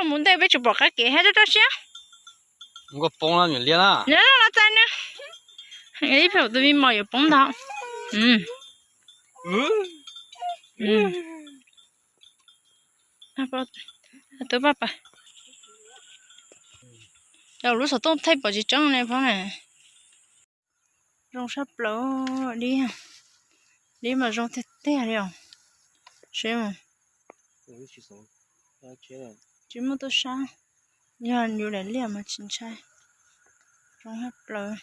Mus ntej peb tsis pom qab kev hab rau rau siab. Nyob los txais na. Ib phem tus me mos yuav poob ntag. Cov lub xov tooj thaij pom tsis tseeb ne phob na. Zoo sab plaws, dib, dib mas zoo tiag tiag li os. Seb, tsis muaj tuaj sab, yog yus daim liaj mas tsis ntshai. Zoo sab plaws.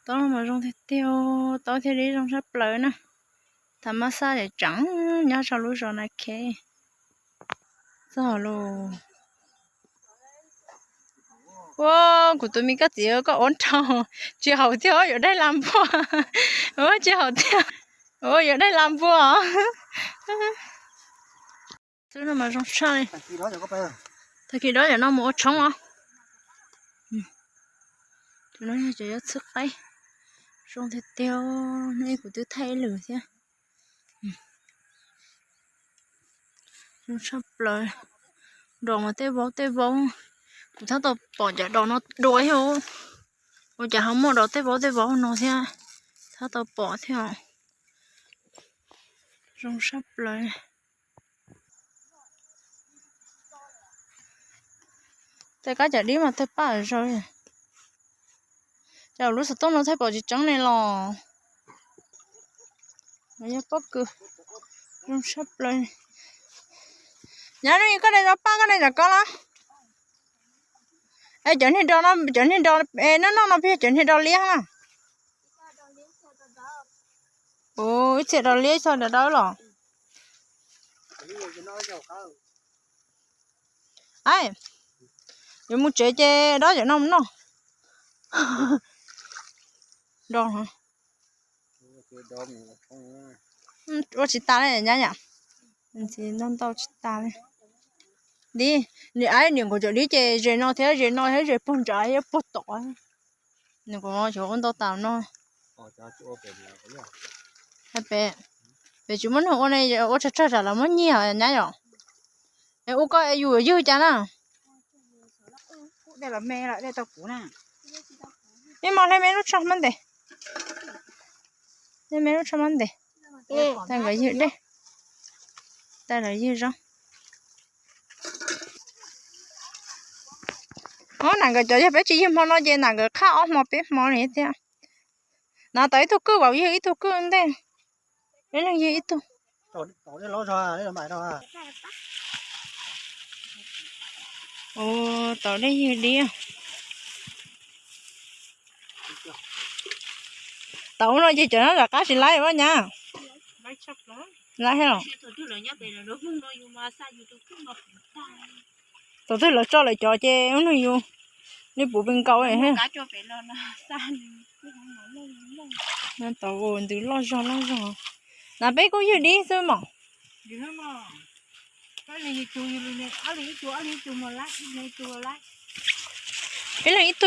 Taub mas zoo tiag tiag, taub thiab dib zoo sab plaws na. Thaum mab xaj tseem nyob rau lub zos na khe. Txog lawm. Ua, kuv tus me koj txiv koj ua nrau, tsis haum thiab yuav daig la npua. Ua tsis haum thiab, ua yuav daig la npua. Xwb no mas zoo tshaj li. Tag kis dob cov no mus ua tshoob os. Tus no yog cov yuav txhwb qaib, zoo tiag tiag, nej kuv twb thaij ib lwm thiab. Zoo tshaj plaws, dos mas tej vauv tej vauv, kuv tab tom pom cov dos no dua thiab. Ua cas ho muaj dos tej vauv tej vauv no thiab, tab tom pom thiab. Zoo sab plaws. Tej kab cov dib mas tawg paj zaws. Cov lub xov tooj no thaij pom tsis tseeb ne los. Yog pob kws zoo sab plaws. Nyab, koj de cov paj koj de cov ko los. Es cov niag dos no, cov niag dos no noj no puas yog cov niag dos liab na? Ua, ib txhia dos liab ib txhia dos dawb los. Ai, yuav mus tsev ces dob cov no mus noj. Ua tsis tas li nyab yom. Ntau ntau tsis tas li. Dib, nws aib niam nkaus cov dib ces ze no thiab ze no thiab ze puag nrad thiab puag tod. Nws kuv xyov ua ntau tas no. Pem, pem tsis muaj neeg ua ne, ua tsawg tsawg tsam lawv muab nyiag nyab yom. Es ua koj es yus ywg cas na. Ib mos hle me lub tsho hmab ntes. Hle me lub tsho hmab ntes. Tag nkawd ywg dej. Tag lawv ywg zoo. Nam nkawd cov yog peb tsis ywg hmo no ces nam nkawd qhaj ob hmo peb hmo li thiab. Na tau ib tug kwj, vauv ywg ib tug kwj ntej. Peb leeg ywg ib tug. Ua tau dej ywg dib. Tau no ces cov no rov qab tsis laib ua nyab. Laib thiab los. Thaum twg lawv tso lawv cov ces ua neeg yus li puv pes nkaus. Tau ntws loj zog loj zog. Na peb kuj ywg dib xwb mas. Ib leeg ib tug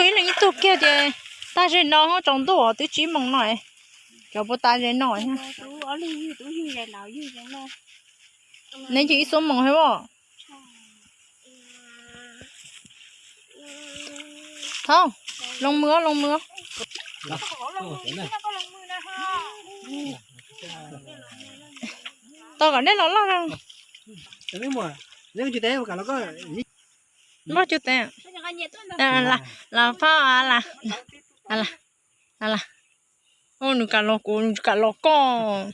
ib leeg ib tug kiag ces tag ze no tsaus ntuj twb tsib moos no. Cov puas tas ze no thiab. Neb ywg ib xuab moos thiab os. Thaub, loo mws, loo mws. Tau kom dej los loj. Npaj cub tes. Los phauj, nws kam los kuv, nws kam los koj.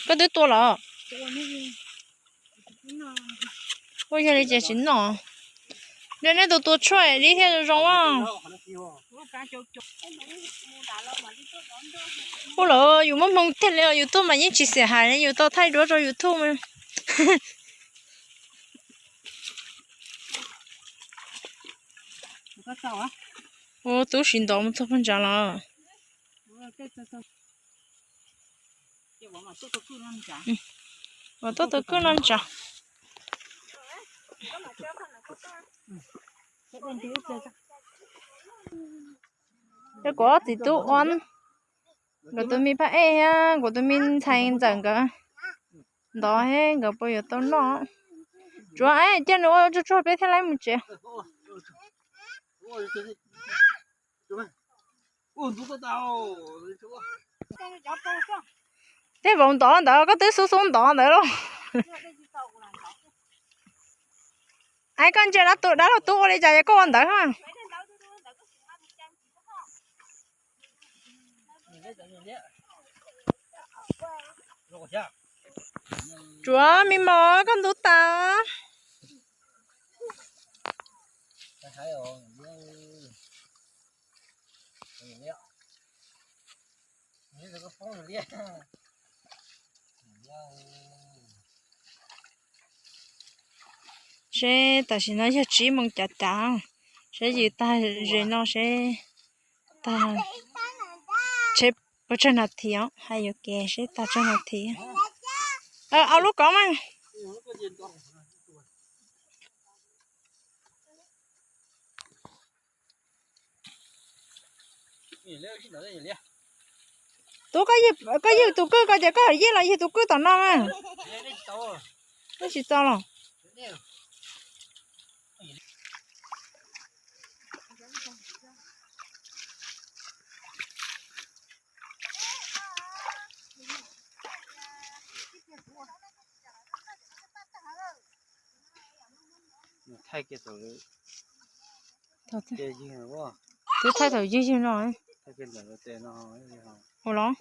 Koj twb tua los? Ua yog li ces tsis noj. Neb tus tua tshuaj dib thiaj zoo zoo. Ua lawm yus muaj hmoo tiag li os, YouTube mas yeej tsis xiam hais li, yus tau thaij duab rau YouTube. Ua tub siv ntov mus txog puag ntsag los. Ua tuaj tus kwj no ntsa. Kuv ob txiv tub ua, nkawd tus me phaj ej thiab kuv tus me ntxhais ntxawm nkawd ntov thiab nkawd puas yuav tau noj. Tsuav cia nws ua tsuag tsuag peb thiaj li mus tsev. Tej vauv ntov ntawd koj twb xub xub ntov ntawd lauj. Ai, koj ntsia dab laug tub ua li cas es koj ua ntawd. Tsuav me mos koj ntub tas. Seb tam sim no yog tsib moos cav cav, seb yws tag zem no seb tag, seb puas tsawg nas this os, hais yuam kev seb tag tsawg nas this. Au lub kov mas. Tub, koj ywg tus kwj ko ces koj yij los yig tus kwj tom no mas. Twb tsis txaus los. Twb thaij thaum ywg ywg no. Ua los.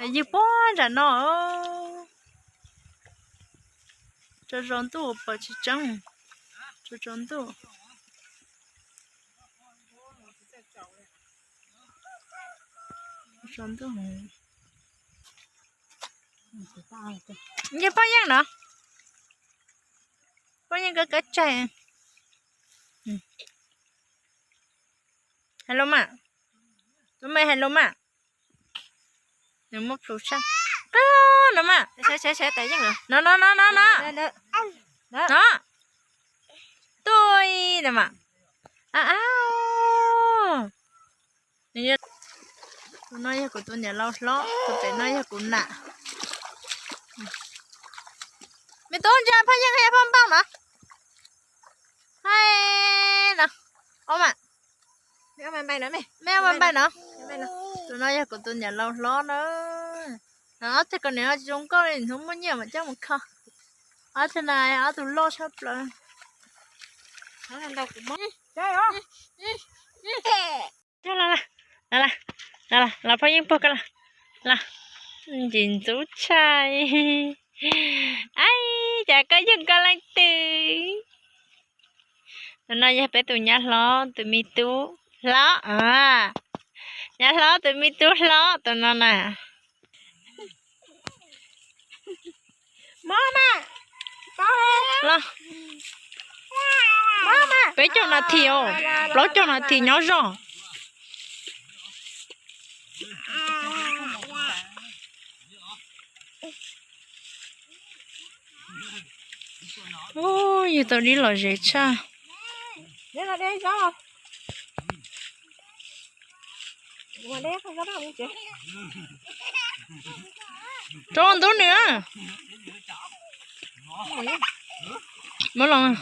Ywg puag nram no. Tso tsaus ntuj pas tsis tseeb. Tso tsaus ntuj. Tsaus ntuj. Yog Paj Yeej no. Paj Yeej kab kab tsaig. Hais lus mas. Tus me hais lus mas. Nws muab plhu sab. Qab no mas. No no no no no. No. Tuj no mas. A a. Tus no yog kuv tus niam laus hlob, tus pem no yog kuv nam. Me tub, ntsia Phaj Yeej thiab Phaj Npauj no. Hais no. Ob mas. Me ua npaim no. Tus no yog kuv tus niam laus hlob na. Ob txhais kom niam tsis zoo nkauj li, hnub muaj nyiaj mam coj mus kho. Ob txhais na, ob tug loj tshaj plaws. Los, los, los, Phaj Yeej puag koj los. Los, ntsis ntxub tshaj. Ai, cas koj yog koj leej twg? Tus no yog peb tus nyab hlob tus me tub hlob. Nyab hlob tus me tub hlob tus no na. Los, peb caug nas this os, plaub caug nas this nyob zog. Ub, yug tau dib lom zem tshaj. Tso ntub nws. Muab los.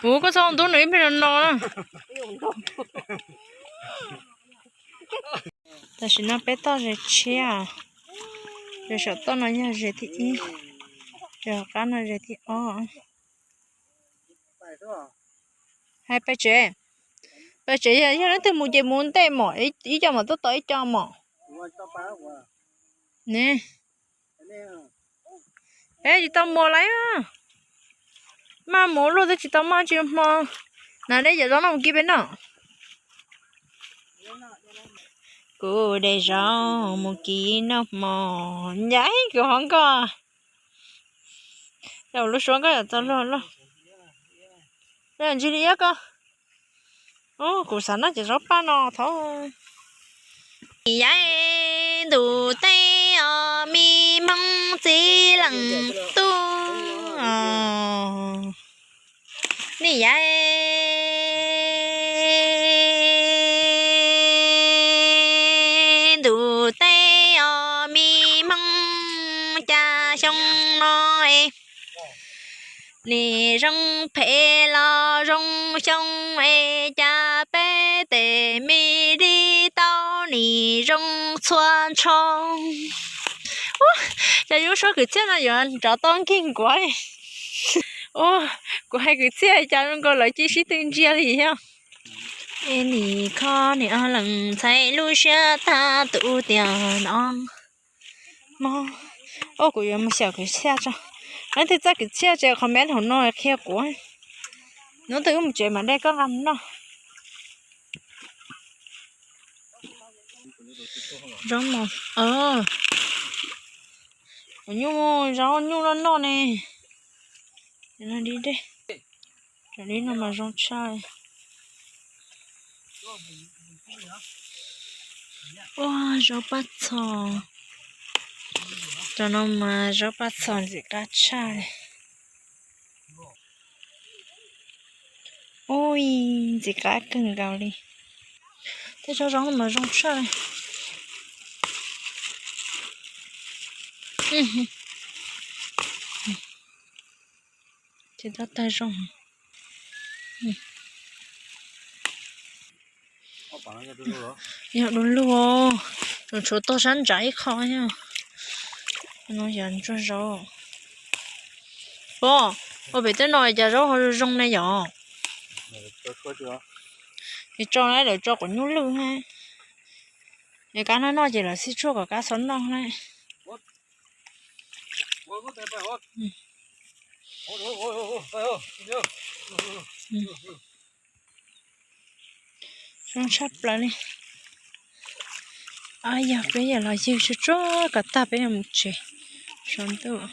Ub, koj txhob ntub nws ib pliag no no na. Tam sim no peb toj ze tshiab, ze saum toj no yog ze thib ib, ze hauv qab no ze thib ob. Hais pais tsev, pais tsev yog leej twg mus ces mus ntej mom, ib co mam tuaj tos ib co mom. Ne, peb tsis tau mus lawm. Maj mus luaj twb tsis tau maj tsis hmo. Nas dej yam zoo no mus kib peb noj. Kuv de zaub mus kib noj hmo, ncav kuv hov nkoj. Yog lub suab nkoj yom, txog luag loj. Ntsis li yog koj. Kuv xav noj cov zaub paj no thov. Nim yaib ntuj teb os, mi hmoob txiv leej tub. Nim yaib ntuj teb os, mi hmoob cas xyoo no es nim zoo phem los zoo xyoo es cas peb tej me li tau nim zoo txhua ntsho. Ua cas yus suab kwv txhiaj no yuav nrov tau nkig nkuav. Ua, kuv hais kwv txhiaj cas zoo nkaus lawv cia sib tw ntsia li thiab. Es nim kho nim ob leeg ntxhais lub siab tag tus tiag no. Mob. Ua kuv yuav mus xyaum kwv txhiaj tso. Leej twg txawj kwv txhiaj ces comment hauv no qhia kuv. Hnub twg wb mus tsev mam de koj nqa mus noj. Zaub no, kuv nyuj, zaub nyuj loj loj ne. Dib dej, cov dib no mas zoo tshaj. Ua zaub paj txhos, cov no mas zaub paj txhos ntxim qab tshaj. Ui, ntxim qab kawg nkaus li. Tej zaub zoo no mas zoo tshaj. Ces tab tag zoo. Yog du lug, nws tshuav tog sab ntsa ib qho. No yog ntsuag zaub. Pog, ua pem tej no cas zaub ho zoo ne yom? Es tso na, lawv tso quav nyuj lwj na. Es kab no noj ces lawv xib tshuaj kom kab txhob noj na. Zoo tshaj plaws li. Yog peb yam los ywg tsuag tsuag kom tag peb yuav mus tsev. Saum ntuj.